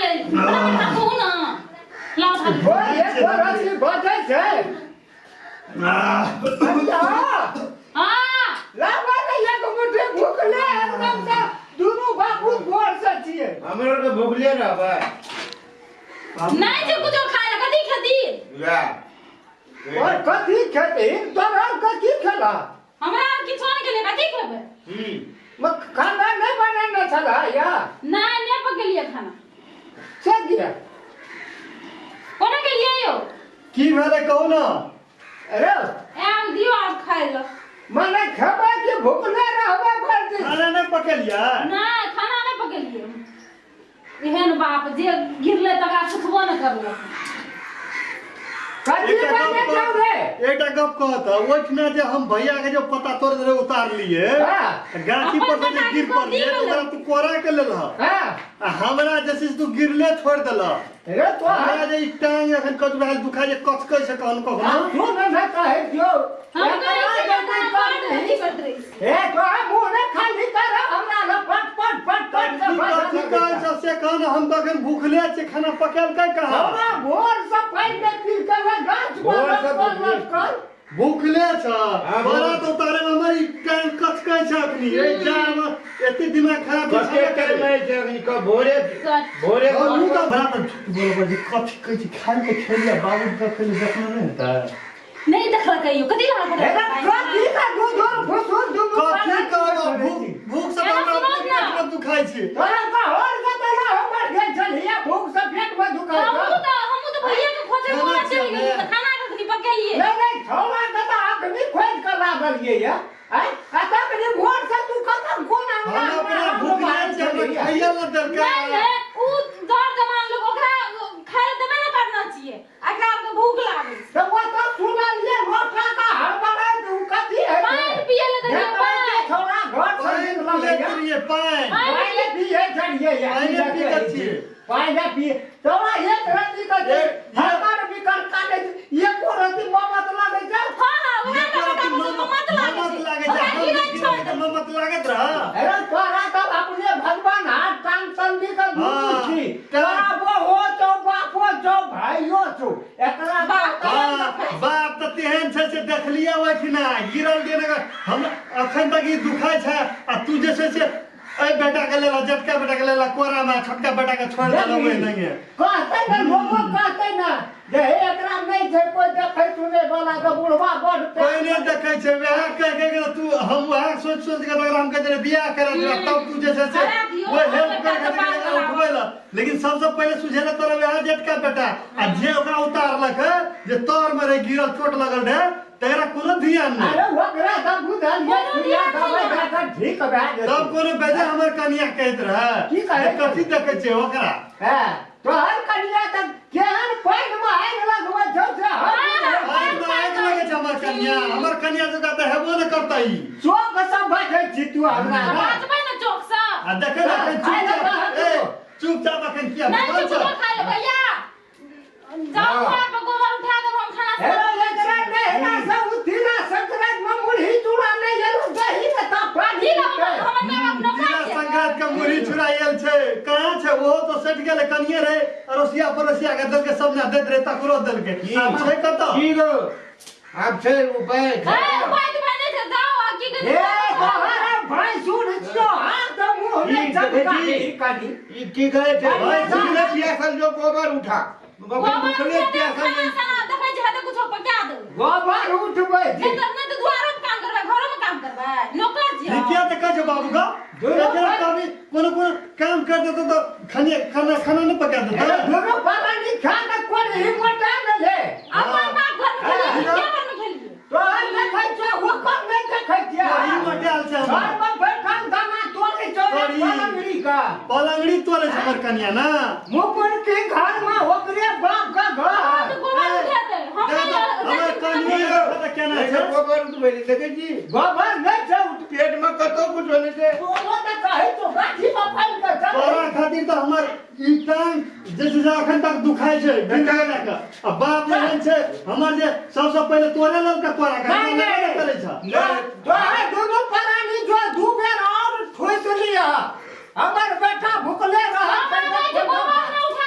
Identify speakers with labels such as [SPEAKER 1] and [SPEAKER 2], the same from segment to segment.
[SPEAKER 1] फटाफट हाथ धोउ ना। लाउ थाली।
[SPEAKER 2] ओए, एक रस्सी बजै छै। अच्छा।
[SPEAKER 1] हाँ।
[SPEAKER 2] लाबा ने एक मुट्ठी भूखले एकदम से दुनू बापू भोर से छियै।
[SPEAKER 3] हमरो आरके भुखले रहबै।
[SPEAKER 1] नहीं जे कुछो खाय ला कथी खेती?
[SPEAKER 3] वएह।
[SPEAKER 2] और कथी खेतही? तोरा कथी खेला?
[SPEAKER 1] हमरा आर किछो नहीं खेले, कथी खेबै?
[SPEAKER 3] की?
[SPEAKER 2] म खाना नहीं बनेने छला या?
[SPEAKER 1] नहीं, नहीं पकेलिए खाना।
[SPEAKER 2] से किया?
[SPEAKER 1] कोना गेलिए यौ?
[SPEAKER 4] की भेलै कहू ने?
[SPEAKER 2] अरे
[SPEAKER 1] आम दियो आब खाय ल।
[SPEAKER 2] मने खेबै कि भुखले रहबै भरि दिन?
[SPEAKER 4] खाना नहि पकेलियै?
[SPEAKER 1] नहीं, खाना नहीं पकेलिए। एहन बाप जे गिरले तकरा सुखबो नहि करलक।
[SPEAKER 2] कथी
[SPEAKER 4] एकटा
[SPEAKER 2] बने
[SPEAKER 4] गप
[SPEAKER 2] छौ रे?
[SPEAKER 4] एकटा गप कहत, ओहिठिना जे हम भैया के जो पत्ता तोड़ रहे उतारलिए, गाछी पर से जे गिर पड़लिए, तऽ ओकरा तू कोरा के लेलह आ हमरा जे छै से तू गिरले छोड़ि देलह।
[SPEAKER 2] रे तो
[SPEAKER 4] हमरा जे ई टांग एखन कचु भेल दुखाइ जे कचकै छै कखन कखनो।
[SPEAKER 2] सुन ने कहै छियौ।
[SPEAKER 1] हम कहै छियै ने तोरा बड़ अथी करैत रही।
[SPEAKER 2] हे तोरा मुँह नहि खाली कर हमरा लग पट पट पट पट
[SPEAKER 4] की कथी कहै छौ से कह ने, हम तऽ एखन भूखले छी, खाना पकेलकै कहाँ?
[SPEAKER 2] हमरा भोर से पानि नहि पी के गाछ पर
[SPEAKER 3] भोर से
[SPEAKER 2] लटकल
[SPEAKER 3] भूखले।
[SPEAKER 2] लटकल।
[SPEAKER 4] भूखले छ।
[SPEAKER 3] हाँ,
[SPEAKER 4] बड़ा
[SPEAKER 3] भूख।
[SPEAKER 4] तो तारे में हमर ई टांग कचकै छै अखनी। एहि जाड़ में एते दिमाग खराब छै।
[SPEAKER 3] कते टाइम होइ छै अखनी? कब भोरे भोरे?
[SPEAKER 4] और उ तऽ बड़ा तऽ झूठ बोलऽ पड़ै छै। कथी कहै छै? खाइ के खेलियै बाबू के खेलियै, देखलो नहि हेतै।
[SPEAKER 1] नहीं देखलकै यौ, कथी लगा
[SPEAKER 2] हे रे कथी का दूध और फुसुर दुनू
[SPEAKER 4] कथी
[SPEAKER 2] पालन
[SPEAKER 4] कहब?
[SPEAKER 2] करै
[SPEAKER 4] भूख
[SPEAKER 2] छी।
[SPEAKER 4] भूख से
[SPEAKER 1] एना
[SPEAKER 4] हमरा
[SPEAKER 1] सुनत
[SPEAKER 4] अपने
[SPEAKER 1] ना।
[SPEAKER 4] पेट में दुखाइ छै।
[SPEAKER 2] तोरा कहर के तोरा हमर गेल छलियै भूख से पेट में दुखाइ छौ।
[SPEAKER 1] हमहूँ तऽ भैया के खोजे
[SPEAKER 4] खाना
[SPEAKER 1] मोरा चलि
[SPEAKER 4] छियै
[SPEAKER 1] गेलियै
[SPEAKER 4] ने।
[SPEAKER 1] तऽ खाना कखनी पकेलियै?
[SPEAKER 2] नहीं नहीं, छौड़ा के तऽ अखनी खोजि के लागलियै ये आँय, आ तखनी भोर से तू कतऽ कोन अंगना?
[SPEAKER 4] हम अपना भूखले छी, हमरा खाइए लए देलकै।
[SPEAKER 1] नहीं नहीं, उ जर जवान लोग ओकरा खाय लए देबे ने करना छियै, एकरा आरके भूख लागै छै।
[SPEAKER 2] तऽ ओ तऽ सुनलियै लोटा का हड़बड़ाइत, उ कथी है?
[SPEAKER 1] पानि पियै लए देलियै, पानि।
[SPEAKER 2] छौड़ा घर से
[SPEAKER 4] पानि
[SPEAKER 2] निकलल
[SPEAKER 4] पियै
[SPEAKER 2] ये।
[SPEAKER 4] छियै पानि।
[SPEAKER 2] पानि पियै छलियै ये।
[SPEAKER 4] पानि पी के छियै।
[SPEAKER 2] पानि पियै तोरा एक रत्ती के जे हड़बड़ बिकट काटै छै, एको रत्ती ममत लागै छै।
[SPEAKER 1] हाँ हाँ, उहे
[SPEAKER 4] एको
[SPEAKER 1] तऽ
[SPEAKER 4] रत्ती
[SPEAKER 1] बेटा ममत लागै
[SPEAKER 4] ममत
[SPEAKER 1] छै।
[SPEAKER 4] लागै छै।
[SPEAKER 1] ओकरा
[SPEAKER 4] हम
[SPEAKER 1] गिरै
[SPEAKER 4] गिरै
[SPEAKER 1] छोड़ि
[SPEAKER 4] तऽ ममत लागैत रह।
[SPEAKER 2] अरे तोरा तऽ अपने भगवान हाथ टांग तंडी के दुनू
[SPEAKER 4] हाँ,
[SPEAKER 2] छी। तोरा बहो छौ, बापो छौ, भाइयो छौ, एकरा
[SPEAKER 1] बाप।
[SPEAKER 4] हाँ, बाप तऽ तेहन छै से देखलियै ओहिठिना गिरल दिन हम अखन तक ई दुखाइ छै आ तू जे छै से एहि बेटा के लेला, जेठका बेटा के लेला कोरा में, छोटका बेटा के छोड़ देला ओहि नहीं।
[SPEAKER 2] कहते ने लोगो, कहते ने जे हे एकरा नहीं छै कोई देखै सुनै वाला के, बुढ़वा बड़
[SPEAKER 4] कोई नहीं देखै छै। वएह कह कह के तू हम वएह सोच सोच के तकरा हम कहै बियाह करा दिया, तब तू जे छै से
[SPEAKER 1] करा दियौ,
[SPEAKER 4] वो हेल्प
[SPEAKER 1] बेटा
[SPEAKER 4] कर
[SPEAKER 1] के
[SPEAKER 4] के
[SPEAKER 1] पास
[SPEAKER 4] एकरा
[SPEAKER 1] कराबो।
[SPEAKER 4] उठबै ला। लेकिन सबसे पहिले सुझेला तोरा वएह जेठका बेटा आ जे ओकरा उतारलक है, जे तर में रहे गिरल, चोट लगल रहे, तकरा कोनो ध्यान नहि।
[SPEAKER 2] अरे ओकरा तऽ बुझलियै,
[SPEAKER 1] कोनो
[SPEAKER 2] सुइया
[SPEAKER 1] ध्यान
[SPEAKER 2] दवाइ
[SPEAKER 1] नहि।
[SPEAKER 2] दऽ कऽ ठीक भए जेतै।
[SPEAKER 4] तब कोनो बेजा हमर कनिया कहैत रहे
[SPEAKER 2] की कहैत?
[SPEAKER 4] जे कथी देखै छै ओकरा?
[SPEAKER 2] हँ, तोहर कनिया तऽ केहन पानिमे आगि लगबै छौ से हम बुझै।
[SPEAKER 4] आगि मे आगि लगै छै हमर कनिया। हमर कनिया जकाँ तऽ हेबो नहि करतै ई।
[SPEAKER 2] चौक से बजै छी तू हमरा ने।
[SPEAKER 1] बाजबै ने चौक से।
[SPEAKER 4] आ देखै ने एखन
[SPEAKER 2] खाइ लए
[SPEAKER 4] चुपचाप
[SPEAKER 2] कहत
[SPEAKER 4] ए
[SPEAKER 2] तू।
[SPEAKER 4] चुपचाप एखन किया
[SPEAKER 1] नहीं
[SPEAKER 4] बैठल
[SPEAKER 1] तो
[SPEAKER 4] छौ?
[SPEAKER 1] खा ले भैया, जाओ।
[SPEAKER 3] हाँ।
[SPEAKER 1] घोड़ा पे गोबर उठा देब हम खाना।
[SPEAKER 2] हे रे, एकरा नहिरा से उठिला संक्रांत में मुरही चूड़ा नहि एलौ, दही ने तऽ पानि
[SPEAKER 1] जी
[SPEAKER 2] पीतै।
[SPEAKER 1] हमर माय बाप नौकर
[SPEAKER 4] तिला
[SPEAKER 1] छियै।
[SPEAKER 4] संक्रांत के मुरही चूड़ा आयल छै? कहाँ छै? ओहो तो सटि गेलै। कनिये रहे, अड़ोसिया पड़ोसिया के देलकै, सब ने दैत रहे, तकरो देलकै। आब छै कतऽ?
[SPEAKER 3] की गो आब छै उपाय छै?
[SPEAKER 1] ए, उपाय तुपाय नहि छै, जाओ आ की
[SPEAKER 2] हे
[SPEAKER 1] कहै
[SPEAKER 2] तोहर भैंसुर छियौ, हाथ मुँह मे
[SPEAKER 3] की
[SPEAKER 2] चमका
[SPEAKER 3] देखै छी?
[SPEAKER 2] दही कनी।
[SPEAKER 3] ई की कहै छै?
[SPEAKER 4] भैंसुर
[SPEAKER 3] भूखले प्यासल जो गोबर उठा।
[SPEAKER 1] गोबर
[SPEAKER 3] भूखले
[SPEAKER 1] उठा देब,
[SPEAKER 3] प्यासल।
[SPEAKER 1] खाना खाना देखै छै तऽ कुछो पका देब।
[SPEAKER 2] गोबर उठबै
[SPEAKER 1] नहि
[SPEAKER 2] छी।
[SPEAKER 1] तऽ नहि तऽ दुआरो मे काम करबै, घरो मे काम करबै, नौकर छियै।
[SPEAKER 4] ठीके तऽ कहै छौ बाबू का। एकरा कभी कोनो कोनो काम कर देतौ तऽ खाने खाना खाना नहि पका
[SPEAKER 2] हे
[SPEAKER 4] देतौ।
[SPEAKER 2] दुनू परानी खा कऽ कोन मोटा गेलै?
[SPEAKER 1] अपन बाप घर मे खेलियै कि के घर मे खेलियै?
[SPEAKER 2] तोहर देखै छियौ, ओकर नहि देखै छियै।
[SPEAKER 4] ई मोटायल छै हमर।
[SPEAKER 2] घर मे बैठल दाना तोड़ै छौ
[SPEAKER 4] तोरी।
[SPEAKER 2] पलंगड़ी का।
[SPEAKER 4] पलंगड़ी तोड़ै छै हमर कनिया ना।
[SPEAKER 2] मुकुर के घर में ओकरे बाप का घर।
[SPEAKER 1] तऽ गोबर उठेतै हम
[SPEAKER 4] देखो,
[SPEAKER 1] नहि।
[SPEAKER 4] हमर कनिया तऽ केना छै?
[SPEAKER 3] गोबर उठबै लए देखै छी?
[SPEAKER 2] गोबर नहि छै उठ।
[SPEAKER 3] पेट में कतौ कुछो नहि छै।
[SPEAKER 2] तोरो तऽ कहै छौ गाछी में फैल के चल।
[SPEAKER 4] तोरा खातिर तऽ हमर ई टांग जे छै से अखन तक दुखाइ छै गिर गेला के। आ बाप एहन छै हमर जे सबसँ पहिले तोरे ललका तोरा के
[SPEAKER 2] नहीं,
[SPEAKER 4] नहि
[SPEAKER 2] नहीं।
[SPEAKER 4] करै छ।
[SPEAKER 2] तोहर दुनू प्राणी जो दू बेर और ठोसि लिअ, हमर बेटा भुखले रहत।
[SPEAKER 1] हमर नहि छै, गोबर नहि उठा।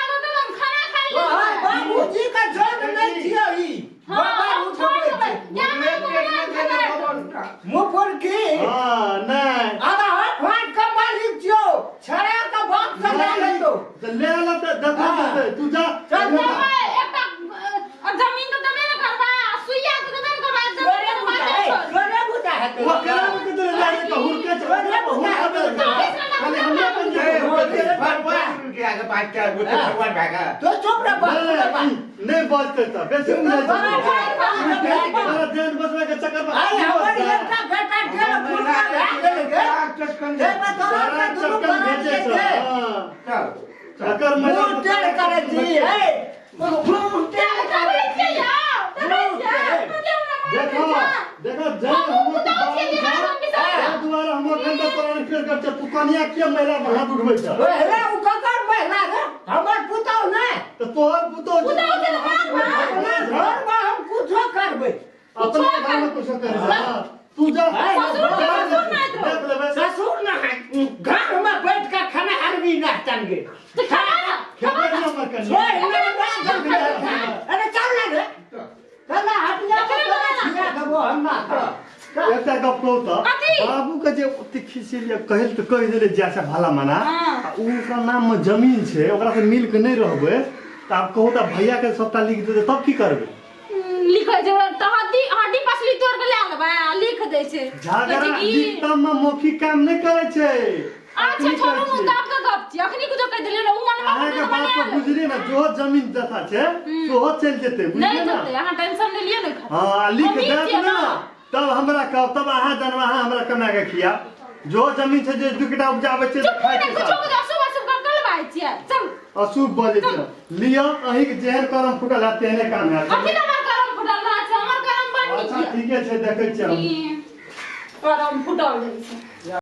[SPEAKER 2] हेतौ।
[SPEAKER 4] तऽ ले ला तऽ देखल
[SPEAKER 2] हाँ।
[SPEAKER 4] जेतै तू जा।
[SPEAKER 2] चल,
[SPEAKER 1] देबै एकटा जमीन तऽ देबे ने करबै आ सुइया तऽ देबे ने करबै
[SPEAKER 2] तोरे
[SPEAKER 1] जमीन
[SPEAKER 2] बुता
[SPEAKER 1] तऽ
[SPEAKER 2] है,
[SPEAKER 1] बाटे छोड़।
[SPEAKER 2] तोरे बुता हेतौ।
[SPEAKER 4] ओकरा में के देले जाय के हुरके छै हुरके खाली हमरा पर
[SPEAKER 3] ए, भगवान के आगे बात क्या वो तो भगवान भागा।
[SPEAKER 2] तो चुप रह बस,
[SPEAKER 4] नहीं,
[SPEAKER 2] बस।
[SPEAKER 4] नहीं बचते तऽ बेसी उमरै छै।
[SPEAKER 2] बड़ा
[SPEAKER 4] तोरा जान बचबै के चक्कर में
[SPEAKER 2] आइ हमर एकटा बेटा गेल फुटका भए गेल गे।
[SPEAKER 3] चटकन
[SPEAKER 2] हे बा तोरा के दुनू
[SPEAKER 4] चटकन
[SPEAKER 2] बराबर
[SPEAKER 4] भेजै
[SPEAKER 2] के
[SPEAKER 4] छै
[SPEAKER 2] छै।
[SPEAKER 4] हाँ।
[SPEAKER 3] चल चल।
[SPEAKER 4] एकर महिला
[SPEAKER 2] मुँह टेढ़ करै छी, हे। मुँह टेढ़
[SPEAKER 1] देखै
[SPEAKER 2] करै
[SPEAKER 1] छियै
[SPEAKER 2] छी।
[SPEAKER 1] यौ, देखै छियै, तू हमरा मारै
[SPEAKER 4] देखो
[SPEAKER 1] छै।
[SPEAKER 4] देखो जय
[SPEAKER 1] हमहूँ
[SPEAKER 4] हमर
[SPEAKER 1] पुतहु छियै, बिहार हम बिसरि
[SPEAKER 4] ताहि दुआरे हम एखन तक तोरा रिक्वेस्ट करै छियौ तू कनिया के महिला पर हाथ उठबै छ?
[SPEAKER 2] ओए रे, उ ककर महिला रे? हमर पुतहु नै।
[SPEAKER 4] तऽ तोहर पुतहु
[SPEAKER 1] पुतहु छै तऽ मार मार।
[SPEAKER 2] अपना घरमे हम कुछो करबै।
[SPEAKER 4] अपना घरमे कुछो करै छै हाँ। तू जा।
[SPEAKER 2] ससुर
[SPEAKER 4] जा,
[SPEAKER 1] ससुर नहि हेतौ।
[SPEAKER 4] देख लेबै।
[SPEAKER 2] ससुर न घरमे बैठ के खाना हरबी ना तंगे।
[SPEAKER 1] तऽ खेबै ने,
[SPEAKER 4] खेबै ने हमर कनिया।
[SPEAKER 2] छोड़ ना ना। अरे चल ना रे। चल ना हटिया पर तोरा खिया देबो हम ना।
[SPEAKER 4] एकटा गप कहू तऽ
[SPEAKER 1] कथी?
[SPEAKER 4] बाबू के जे ओते खिसेलियै कहल तऽ कहि देले जा से भला मना
[SPEAKER 1] हाँ।
[SPEAKER 4] आ उ ओकरा नाम में जमीन छै ओकरा से मिल के नहि रहबै तऽ आब कहू तऽ भैया के सबटा लिख देतै तब की करबै?
[SPEAKER 1] लिखै छै तऽ हड्डी हड्डी पसली तोड़ के लए लेबै आ लिख दै छै।
[SPEAKER 4] झगड़ा
[SPEAKER 1] कहै छै कि
[SPEAKER 4] लिखतम में मौखिक काम नहि करै छै।
[SPEAKER 1] अच्छा
[SPEAKER 4] अखनी
[SPEAKER 1] छोड़ू
[SPEAKER 4] करै छै।
[SPEAKER 1] मुद्दा के गप छी अखनी कुछो कहि देलियै ने उ मनवा
[SPEAKER 4] अहाँके बात पर बुझलियै ने जो जमीन जथा छै सेहो चलि जेतै
[SPEAKER 1] नहि
[SPEAKER 4] बुझलियै ने।
[SPEAKER 1] जेतै अहाँ टेंशन नहि लिअ ने खाली।
[SPEAKER 4] हाँ लिख
[SPEAKER 1] अमीर
[SPEAKER 4] देत
[SPEAKER 1] छियै
[SPEAKER 4] ने
[SPEAKER 1] ना।
[SPEAKER 4] तब हमरा कहब तब अहाँ जानब अहाँ हमरा कमा के खियाब जो जमीन छै जे दू कटा उपजाबै छै
[SPEAKER 1] चुप
[SPEAKER 4] खाइ
[SPEAKER 1] ने
[SPEAKER 4] छै
[SPEAKER 1] कुछो
[SPEAKER 4] सब।
[SPEAKER 1] के अशुभ अशुभ गप कलबाइ छियै चल।
[SPEAKER 4] अशुभ बजै छै लिअ अहींके जेहन करम फुटल हैत तेहने काम हैत।
[SPEAKER 1] कथी लए हमर करम फुटल रहै छै हमर करम बड़ नीक
[SPEAKER 4] अच्छा
[SPEAKER 1] यऽ।
[SPEAKER 4] ठीके छै देखै छियै हम।
[SPEAKER 1] ई करम फुटल रहै छै।